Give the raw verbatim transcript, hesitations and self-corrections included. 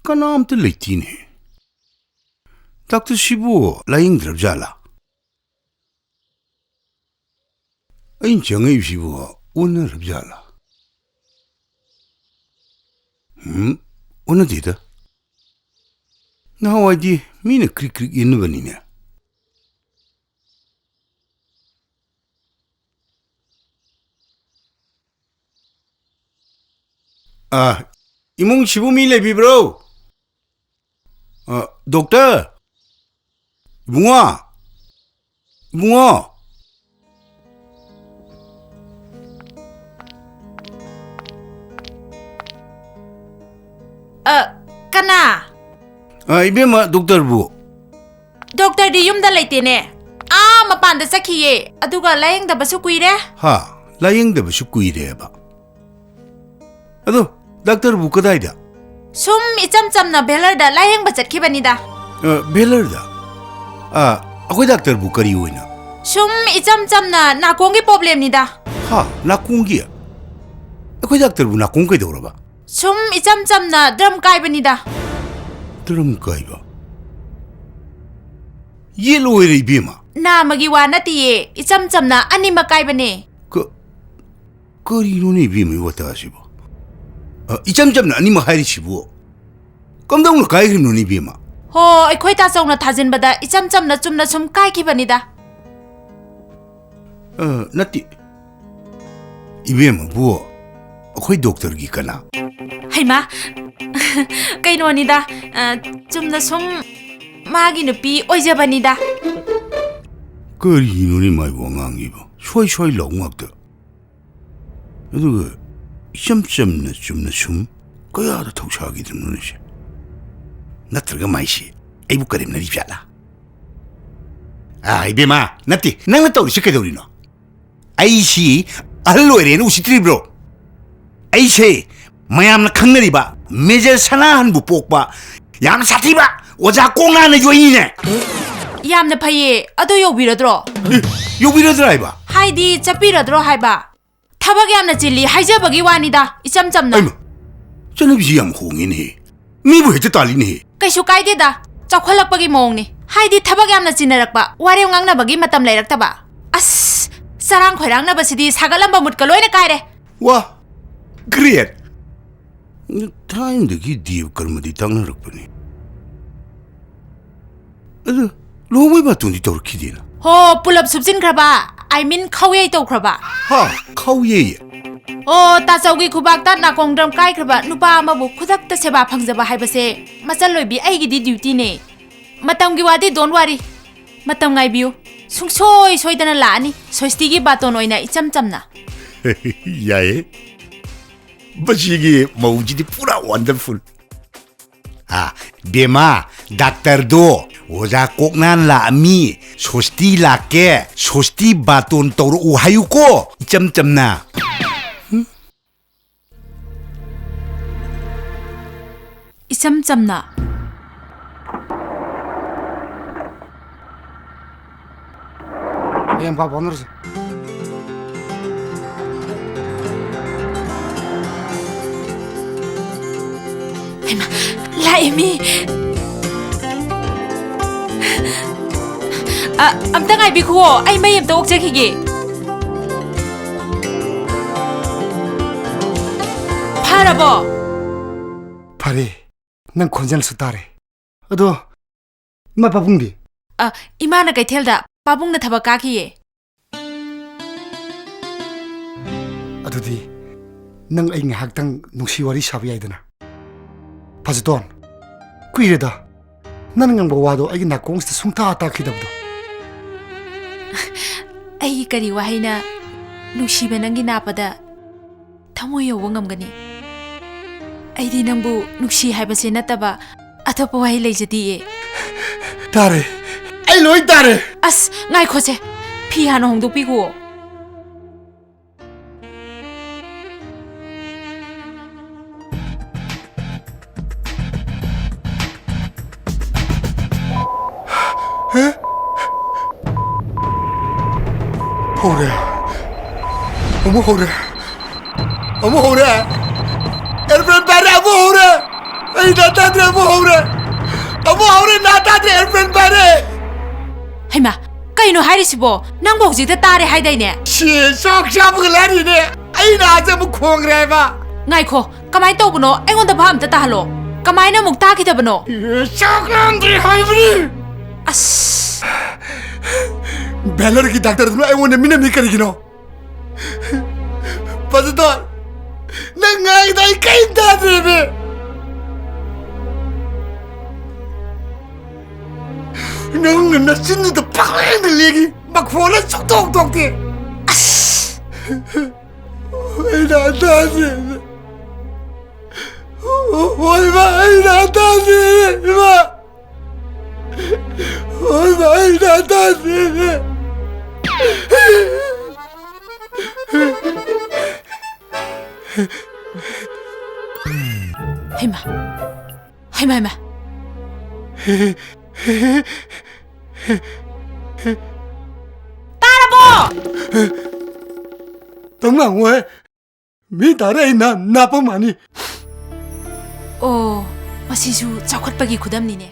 ꯀꯅꯥꯝꯇ ꯂꯩꯇꯦꯅꯦ꯫ ꯗꯥꯛꯇꯔꯁꯤꯕꯨ ꯂꯥꯌꯦꯡꯗ꯭ꯔꯕ ꯖꯥꯠꯂꯥ? ꯑꯩꯅ ꯆꯪꯉꯛꯏꯕꯁꯤꯕꯨ ꯑꯣꯟꯅꯔꯕ ꯖꯥꯠꯂꯥ? ꯎꯝ, ꯑꯣꯟꯅꯗꯦꯗ꯫ ꯅꯍꯥꯟꯋꯥꯏꯗꯤ ꯃꯤꯅ ꯀ꯭ꯔꯤꯛ ꯀ꯭ꯔꯤꯛ ꯏꯟꯅꯕꯅꯤꯅꯦ꯫ ꯑꯥ, ꯏꯃꯨꯡꯁꯤꯕꯨ ꯃꯤ ꯂꯩꯕꯤꯕ꯭ꯔꯣ? ꯑ, ꯗꯣꯛꯇꯔ? ꯏꯕꯨꯡꯉꯣ? ꯏꯕꯨꯡꯉꯣ? ꯑ, ꯀꯅꯥ? ꯑ, ꯏꯕꯦꯝꯃ, ꯗꯣꯛꯇꯔꯕꯨ? ꯗꯣꯛꯇꯔꯗꯤ ꯌꯨꯝꯗ ꯂꯩꯇꯦꯅꯦ꯫ ꯑꯥ, ꯃꯄꯥꯟꯗ ꯆꯠꯈꯤꯌꯦ꯫ ꯑꯗꯨꯒ ꯂꯥꯌꯦꯡꯗꯕꯁꯨ ꯀꯨꯏꯔꯦ꯫ ꯍꯥ? ꯂꯥꯌꯦꯡꯗꯕꯁꯨ ꯀꯨꯏꯔꯦꯕ? ꯑꯗꯣ, ꯗꯥꯛꯇꯔꯕꯨ ꯀꯗꯥꯏꯗ? ꯁꯨꯝ ꯏꯆꯝ ꯆꯝꯅ ꯚꯦꯂꯔꯗ ꯂꯥꯌꯦꯡꯕ ꯆꯠꯈꯤꯕꯅꯤꯗ꯫ ꯑ, ꯚꯦꯂꯔꯗ? ꯑ, ꯑꯩꯈꯣꯏ ꯗꯥꯛꯇꯔꯕꯨ ꯀꯔꯤ ꯑꯣꯏꯅ? ꯁꯨꯝ ꯏꯆꯝ ꯆꯝꯅ ꯅꯥꯀꯣꯡꯒꯤ ꯄ꯭ꯔꯣꯕ꯭ꯂꯦꯝꯅꯤꯗ꯫ ꯍꯥ? ꯅꯥꯀꯣꯡꯒꯤ? ꯑꯩꯈꯣꯏ ꯗꯥꯛꯇꯔꯕꯨ ꯅꯥꯀꯣꯡ ꯀꯩꯗꯧꯔꯕ? ꯁꯨꯝ ꯏꯆꯝ ꯆꯝꯅ ꯗ꯭ꯔꯝ ꯀꯥꯏꯕꯅꯤꯗ꯫ ꯗ꯭ꯔꯝ ꯀꯥꯏꯕ? ꯌꯦꯠ ꯑꯣꯏꯔꯦ, ꯏꯕꯦꯝꯃ꯫ ꯅꯥꯝꯃꯒꯤ ꯋꯥ ꯅꯠꯇꯤꯌꯦ, ꯏꯆꯝ ꯆꯝꯅ ꯑꯅꯤꯃꯛ ꯀꯥꯏꯕꯅꯦ꯫ ꯀ-, ꯀꯔꯤꯅꯣꯅꯦ, ꯏꯕꯦꯝꯃ, ꯋꯥꯇꯥꯁꯤꯕꯨ? ꯑ, ꯏꯆꯝ ꯆꯝꯅ ꯑꯅꯤꯃꯛ ꯍꯥꯏꯔꯤꯁꯤꯕꯨ? ꯀꯝꯗꯧꯅ ꯀꯥꯏꯈ꯭ꯔꯤꯅꯣꯅꯦ, ꯏꯕꯦꯝꯃ? ꯍꯣ, ꯑꯩꯈꯣꯏ ꯇꯥꯆꯧꯅ ꯊꯥꯖꯤꯟꯕꯗ ꯏꯆꯝ ꯆꯝꯅ ꯆꯨꯝꯅ ꯁꯨꯝ ꯀꯥꯏꯈꯤꯕꯅꯤꯗ꯫ ꯑ, ꯅꯠꯇꯦ꯫ ꯏꯕꯦꯝꯃꯕꯨ ꯑꯩꯈꯣꯏ ꯗꯣꯛꯇꯔꯒꯤ ꯀꯅꯥ? ꯍꯩꯃꯥ, ꯀꯩꯅꯣꯅꯤꯗ, ꯑ, ꯆꯨꯝꯅ ꯁꯨꯝ ꯃꯥꯒꯤ ꯅꯨꯄꯤ ꯑꯣꯏꯖꯕꯅꯤꯗ꯫ ꯀꯔꯤꯅꯣꯅꯦ ꯃꯥꯏꯕꯨ ꯑꯉꯥꯡꯒꯤꯕꯨ? ꯁꯣꯏ ꯁꯣꯏ ꯂꯥꯎ ꯉꯥꯛꯇ꯫ ꯑꯗꯨꯒ ꯏꯆꯝ ꯆꯝꯅ ꯆꯨꯝꯅ ꯁꯨꯝ ꯀꯌꯥꯗ ꯊꯧꯁꯥꯈꯤꯗ꯭ꯔꯤꯕꯅꯣꯅꯦ ꯁꯦ? ꯅꯠꯇ꯭ꯔꯒ ꯃꯥꯏꯁꯤ ꯑꯩꯕꯨ ꯀꯔꯦꯝꯅꯔꯤꯕ ꯖꯥꯠꯂꯥ? ꯑꯥ, ꯏꯕꯦꯝꯃ, ꯅꯠꯇꯦ, ꯅꯪꯅ ꯇꯧꯔꯤꯁꯤ ꯀꯩꯗꯧꯔꯤꯅꯣ? ꯑꯩꯁꯤ ꯑꯍꯜ ꯑꯣꯏꯔꯦꯅ ꯎꯁꯤꯠꯇ꯭ꯔꯤꯕ꯭ꯔꯣ? ꯑꯩꯁꯦ ꯃꯌꯥꯝꯅ ꯈꯪꯅꯔꯤꯕ ꯃꯦꯖꯔ ꯁꯅꯥꯍꯟꯕꯨ ꯄꯣꯛꯄ ꯌꯥꯝ ꯁꯥꯊꯤꯕ ꯑꯣꯖꯥ ꯀꯣꯛꯅꯥꯅ ꯌꯣꯛꯏꯅꯦ꯫ ꯌꯥꯝꯅ ꯐꯩꯌꯦ, ꯑꯗꯣ ꯌꯧꯕꯤꯔꯗ꯭ꯔꯣ? ꯑꯦ, ꯌꯧꯕꯤꯔꯗ꯭ꯔꯥ ꯍꯥꯏꯕ? ꯍꯥꯏꯗꯤ ꯆꯠꯄꯤꯔꯗ꯭ꯔꯣ ꯍꯥꯏꯕ? ꯊꯕꯛ ꯌꯥꯝꯅ ꯆꯤꯜꯂꯤ ꯍꯥꯏꯖꯕꯒꯤ ꯋꯥꯅꯤꯗ, ꯏꯆꯝ ꯆꯝꯅ꯫ ꯑꯩꯃ, ꯆꯠꯅꯕꯤꯁꯤ ꯌꯥꯝ ꯍꯣꯡꯉꯦꯅꯦꯍꯦ꯫ ꯃꯤꯕꯨ ꯍꯦꯛꯇ ꯇꯥꯜꯂꯤꯅꯦꯍꯦ꯫ ꯀꯩꯁꯨ ꯀꯥꯏꯗꯦꯗ, ꯆꯥꯎꯈꯠꯂꯛꯄꯒꯤ ꯃꯑꯣꯡꯅꯤ꯫ ꯍꯥꯏꯗꯤ ꯊꯕꯛ ꯌꯥꯝꯅ ꯆꯤꯟꯅꯔꯛꯄ, ꯋꯥꯔꯦꯝ ꯉꯥꯡꯅꯕꯒꯤ ꯃꯇꯝ ꯂꯩꯔꯛꯇꯕ꯫ ꯑꯁ, ꯆꯔꯥꯡ ꯈꯣꯏꯔꯥꯡꯅꯕꯁꯤꯗꯤ ꯁꯥꯒꯠꯂꯝꯕ ꯃꯨꯠꯀ ꯂꯣꯏꯅ ꯀꯥꯏꯔꯦ꯫ ꯋꯥ, ꯒ꯭ꯔꯦꯠ! ꯊꯥꯏꯅꯗꯒꯤ ꯗꯦꯕ ꯀꯔꯃꯗꯤ ꯇꯥꯛꯅꯔꯛꯄꯅꯤ꯫ ꯑꯗꯨ ꯂꯨꯍꯣꯡꯕꯩ ꯕꯥꯇꯣꯟꯗꯤ ꯇꯧꯔꯛꯈꯤꯗꯦꯅ꯫ ꯍꯣ, ꯄꯨꯂꯞ ꯁꯨꯞꯆꯤꯟꯈ꯭ꯔꯕ? I mean, ꯈꯧꯌꯩ ꯇꯧꯈ꯭ꯔꯕ? ꯍꯥ, ꯈꯧꯌꯩ? ꯑꯣ, ꯇꯥꯆꯧꯒꯤ ꯈꯨꯕꯥꯛꯇ ꯅꯥꯀꯣꯡ ꯗ꯭ꯔꯝ ꯀꯥꯏꯈ꯭ꯔꯕ ꯅꯨꯄꯥ ꯑꯃꯕꯨ ꯈꯨꯗꯛꯇ ꯁꯦꯕꯥ ꯐꯪꯖꯕ ꯍꯥꯏꯕꯁꯦ ꯃꯆꯜꯂꯣꯏꯕꯤ ꯑꯩꯒꯤꯗꯤ ꯗ꯭ꯌꯨꯇꯤꯅꯦ꯫ ꯃꯇꯝꯒꯤ ꯋꯥꯗꯤ don't worry꯫ ꯃꯇꯝ ꯉꯥꯏꯕꯤꯌꯨ꯫ ꯁꯨꯡꯁꯣꯏ ꯁꯣꯏꯗꯅ ꯂꯥꯛꯑꯅꯤ, ꯁꯣꯁꯇꯤꯒꯤ ꯕꯥꯇꯣꯟ ꯑꯣꯏꯅ ꯏꯆꯝ ꯆꯝꯅ꯫ ꯌꯥꯏꯌꯦ꯫ ꯃꯁꯤꯒꯤ ꯃꯧꯁꯤꯗꯤ ꯄꯨꯔꯥ wonderful꯫ ꯑꯥ, ꯕꯦꯝꯃ, ꯗꯥꯛꯇꯔꯗꯣ, ꯑꯣꯖꯥ ꯀꯣꯛꯅꯥꯟ ꯂꯥꯛꯑꯝꯃꯤ, ꯁꯣꯁꯇꯤ ꯂꯥꯛꯀꯦ, ꯁꯣꯁꯇꯤ ꯕꯥꯇꯣꯟ ꯇꯧꯔꯛꯎ ꯍꯥꯏꯌꯨꯀꯣ, ꯏꯆꯝ ꯆꯝꯅ꯫ ꯏꯆꯝ ꯆꯝꯅ꯫ ꯍꯌꯦꯡ ꯄꯥꯎ ꯐꯥꯎꯅꯔꯁꯤ꯫ ꯍꯩꯃꯥ, ꯂꯥꯛꯑꯦ ꯃꯤ꯫ ꯑ, ꯑꯝꯇ ꯉꯥꯏꯕꯤꯈꯨꯋꯣ, ꯑꯩ ꯃꯩ ꯑꯝꯇ ꯑꯣꯛꯆꯈꯤꯒꯦ꯫ ꯐꯔꯕꯣ? ꯐꯔꯦ, ꯅꯪ ꯈꯣꯟꯖꯦꯜꯁꯨ ꯇꯥꯔꯦ꯫ ꯑꯗꯣ, ꯏꯃꯥ ꯄꯥꯕꯨꯡꯗꯤ? ꯑ, ꯏꯃꯥꯅ ꯀꯩꯊꯦꯜꯗ, ꯄꯥꯕꯨꯡꯅ ꯊꯕꯛ ꯀꯥꯈꯤꯌꯦ꯫ ꯑꯗꯨꯗꯤ ꯅꯪ ꯑꯩ ꯉꯥꯏꯍꯥꯛꯇꯪ ꯅꯨꯡꯁꯤ ꯋꯥꯔꯤ ꯁꯥꯕ ꯌꯥꯏꯗꯅ? ꯐꯖꯇꯣꯟ, ꯀꯨꯏꯔꯦꯗ ꯅꯪꯅ ꯉꯥꯡꯕ ꯋꯥꯗꯣ ꯑꯩꯒꯤ ꯅꯥꯀꯣꯡꯁꯤꯗ ꯁꯨꯡꯇꯥ ꯇꯥꯈꯤꯗꯕꯗꯣ꯫ ꯑꯩꯒꯤ ꯀꯔꯤ ꯋꯥꯍꯩꯅ ꯅꯨꯡꯁꯤꯕ ꯅꯪꯒꯤ ꯅꯥꯞꯄꯗ ꯊꯃꯣꯏ ꯌꯧꯕ ꯉꯝꯒꯅꯤ? ꯑꯩꯗꯤ ꯅꯪꯕꯨ ꯅꯨꯡꯁꯤ ꯍꯥꯏꯕꯁꯦ ꯅꯠꯇꯕ ꯑꯇꯣꯞꯄ ꯋꯥꯍꯩ ꯂꯩꯖꯗꯤꯌꯦ꯫ ꯇꯥꯔꯦ, ꯑꯩ ꯂꯣꯏ ꯇꯥꯔꯦ꯫ ꯑꯁ, ꯉꯥꯏꯈꯣꯁꯦ, ꯐꯤ ꯍꯥꯟꯅ ꯍꯣꯡꯗꯣꯛꯄꯤꯈꯨꯋꯣ꯫ ꯍꯦ? ꯍꯧꯔꯦ꯫ ꯑꯃꯨꯛ ꯍꯧꯔꯦ꯫ ꯑꯃꯨꯛ ꯍꯧꯔꯦ꯫ ꯑꯦꯔꯣꯄ꯭ꯂꯦꯟ ꯄꯥꯏꯔꯦ, ꯑꯃꯨꯛ ꯍꯧꯔꯦ꯫ ꯑꯩ ꯅꯥ ꯇꯥꯗ꯭ꯔꯦ, ꯑꯃꯨꯛ ꯍꯧꯔꯦ꯫ ꯑꯃꯨꯛ ꯍꯧꯔꯦ, ꯅꯥ ꯇꯥꯗ꯭ꯔꯦ, ꯑꯦꯔꯣꯄ꯭ꯂꯦꯟ ꯄꯥꯏꯔꯦ꯫ ꯍꯩꯃꯥ, ꯀꯩꯅꯣ ꯍꯥꯏꯔꯤꯁꯤꯕꯣ? ꯅꯪꯕꯨ ꯍꯧꯖꯤꯛꯇ ꯇꯥꯔꯦ ꯍꯥꯏꯗꯥꯏꯅꯦ? ꯁꯤ ꯆꯥꯛ ꯆꯥꯕꯒ ꯂꯥꯏꯔꯤꯅꯦ, ꯑꯩ ꯅꯥꯁꯦ ꯑꯃꯨꯛ ꯈꯣꯡꯈ꯭ꯔꯦ ꯍꯥꯏꯕ꯫ ꯉꯥꯏꯈꯣ, ꯀꯃꯥꯏꯅ ꯇꯧꯕꯅꯣ? ꯑꯩꯉꯣꯟꯗ ꯚꯥꯞ ꯑꯝꯇ ꯇꯥꯍꯜꯂꯣ꯫ ꯀꯃꯥꯏꯅ ꯑꯃꯨꯛ ꯇꯥꯈꯤꯗꯕꯅꯣ? ꯑꯦ, ꯆꯥꯛ ꯂꯥꯝꯗ꯭ꯔꯤ ꯍꯥꯏꯕꯅꯤ꯫ ꯑꯁ꯫ ꯕꯦꯂꯔꯒꯤ ꯗꯥꯛꯇꯔꯗꯨꯅ ꯑꯩꯉꯣꯟꯗ ꯃꯤꯅꯝꯃꯤ ꯀꯔꯤꯒꯤꯅꯣ? ꯄꯥꯁꯇꯔ, ꯅꯪ ꯉꯥꯡꯉꯤꯗꯣ ꯑꯩ ꯀꯔꯤꯝ ꯇꯥꯗ꯭ꯔꯦꯃꯤ꯫ ꯅꯪꯅ ꯅꯆꯤꯟꯗꯨꯗ ꯄꯪꯂꯦꯡꯗ ꯂꯦꯡꯉꯤ, ꯃꯈꯣꯜ ꯑꯃ ꯁꯨꯛꯊꯣꯛ ꯊꯣꯛꯇꯦ꯫ ꯑꯁ! ꯑꯩ ꯅꯥ ꯇꯥꯗ꯭ꯔꯦꯃꯤ꯫ ꯍꯣꯏ, ꯏꯃꯥ, ꯑꯩ ꯅꯥ ꯇꯥꯗ꯭ꯔꯦꯃꯤ, ꯏꯃꯥ꯫ ꯍꯣꯏ, ꯏꯃꯥ, ꯑꯩ ꯅꯥ ꯇꯥꯗ꯭ꯔꯦꯃꯤ꯫ ꯍꯩꯃꯥ꯫ ꯍꯩꯃꯥ, ꯍꯩꯃꯥ꯫ ꯇꯥꯔꯕꯣ? ꯇꯝ ꯉꯥꯡꯉꯣꯍꯦ꯫ ꯃꯤ ꯇꯥꯔꯦ ꯑꯩ ꯅꯥ-, ꯅꯥꯄꯝ ꯃꯥꯅꯤ꯫ ꯑꯣ, ꯃꯁꯤꯁꯨ ꯆꯥꯎꯈꯠꯄꯒꯤ ꯈꯨꯗꯝꯅꯤꯅꯦ꯫